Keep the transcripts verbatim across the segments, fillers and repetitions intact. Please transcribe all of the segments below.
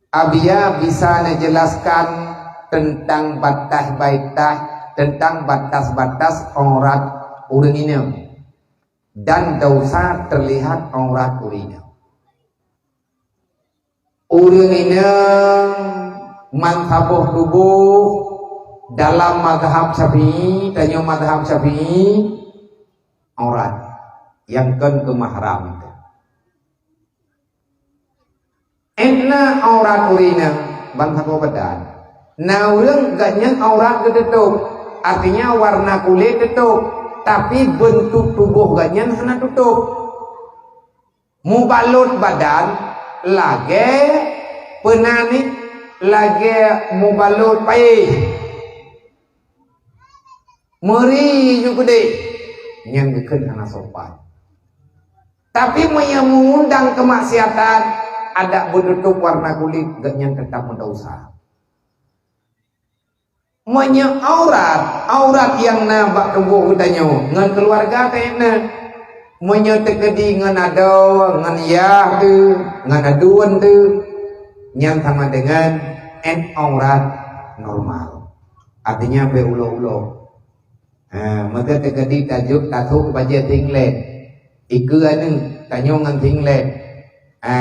Abia bisa neujelaskan teuntang batas-batas, teuntang batas-batas aurat ureuëng inong dan dosa teulihat aurat ureuëng inong. Ureuëng inong mansaboh tuboh dalam mazhab Syafi'i, tanyoe mazhab Syafi'i, aurat nyang kon keu mahram teuh. Enteuk aurat ureuëng inong ban saboh badan. Na ureuëng geuhnyan aurat geututup, artinya warna kulét tutup, tapi beuntuk tuboh geuhnyan hana tutup. Mubalot badan lagée peuna ni, lagée mubalot payéh. Meuri ju keudeh, nyan geukheun hana sopan. Tapi meunyoe meungundang keumaksiatan, adak beututup warna kulét, geuhnyan teutap meudesya. Meunyoe aurat, aurat nyang na bak tuboh geutanyoe ngon keuluwarga teuh na. Meunyoe teukeudi ngon adoe, ngon yah teuh, ngon aduen teuh, nyan sama dengan enteuk aurat normal. Artinya, beu ulo-ulo. Ha, meuteuk teukeudi tajok tasok bajée singlet. Ikeue aneuëk, tanyoe ngon singlet. Ha,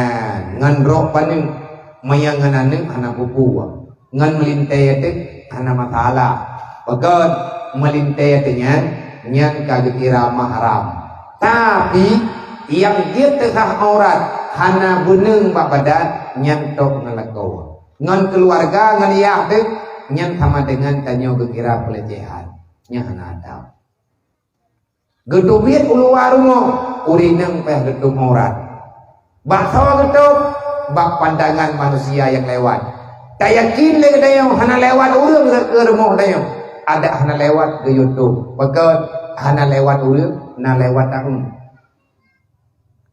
ngon rok paneuk, meunyoe ngon aneuëk hana peue-peue. Ngon meulintée teuh hana masalah. Pakon meulintée teuh nyan, nyan ka geukira mahram. Tapi, nyang jeuet teuh aurat hana beuneueng bak badan, nyan tok ngon lakoe. Ngon keuluwarga, ngon yah teuh, nyan sama dengan tanyoe geukira peulecehan. Nyan hana adab. Geuteubiet u luwa rumoh, ureuëng inong payah geutôb aurat. Bak soe geutôb? Bak pandangan manusia nyang lewat. Tayakin lé geutanyoe hana lewat ureuëng rot keu rumoh tanyoe. Adak hana lewat geuyue tôb. Pakon hana lewat ureuëng, na lewat taun.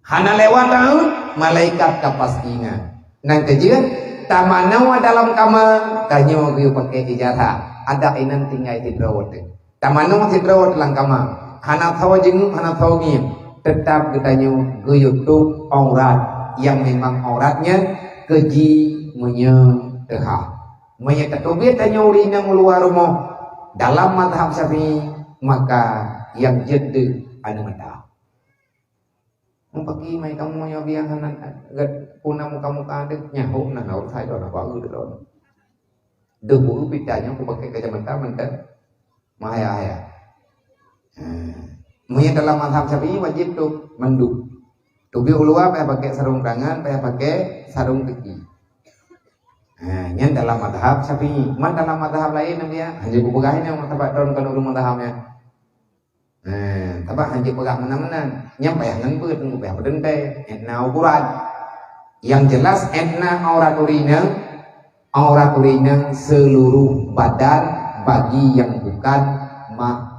Hana lewat taun, malaikat ka pasti na. Nyan keuh jeuet, tamanoe dalam kama, tanyoe geuyue pakai ijazah. Adak inan tinggai sidroe teuh. Tamanoe sidroe teuh lam kama. Hana soe jeungeuk, hana soe ngieng. Teutap geutanyoe geuyue tôb aurat nyang memang aurat nyan keuji meunyoe teuhah. Meunyoe tateubiet tanyoe ureuëng inong u luwa rumoh dalam mazhab Syafi'i, maka nyang jeuet deuh aneuëk mata. Mupaki mai kamoe nyoe biasa nan gét puna muka-muka deuh nyaho na hau sai dona bau deuh lom. Deuh buru pita nyoe kupakai kacamata mantong mahaya-haya. Ha. Meunyoe dalam mazhab Syafi'i wajib tôb mandum. Teubiet u luwa payah pakai sarong tangan, payah pakai sarong kaki. Ha, nyan dalam mazhab Syafi'i. Man dalam mazhab laén dia, hanya kupeugah ini mazhab don kalau mazhab nyan. Nah, tabah hanjeuet peugah meunan-meunan. Nyang payah ngon beuet, ngon payah peudeuntée. Ét na ukuran. Yang jelas, ét na aurat ureuëng inong, aurat ureuëng inong seluruh badan bagi yang bukan ma-,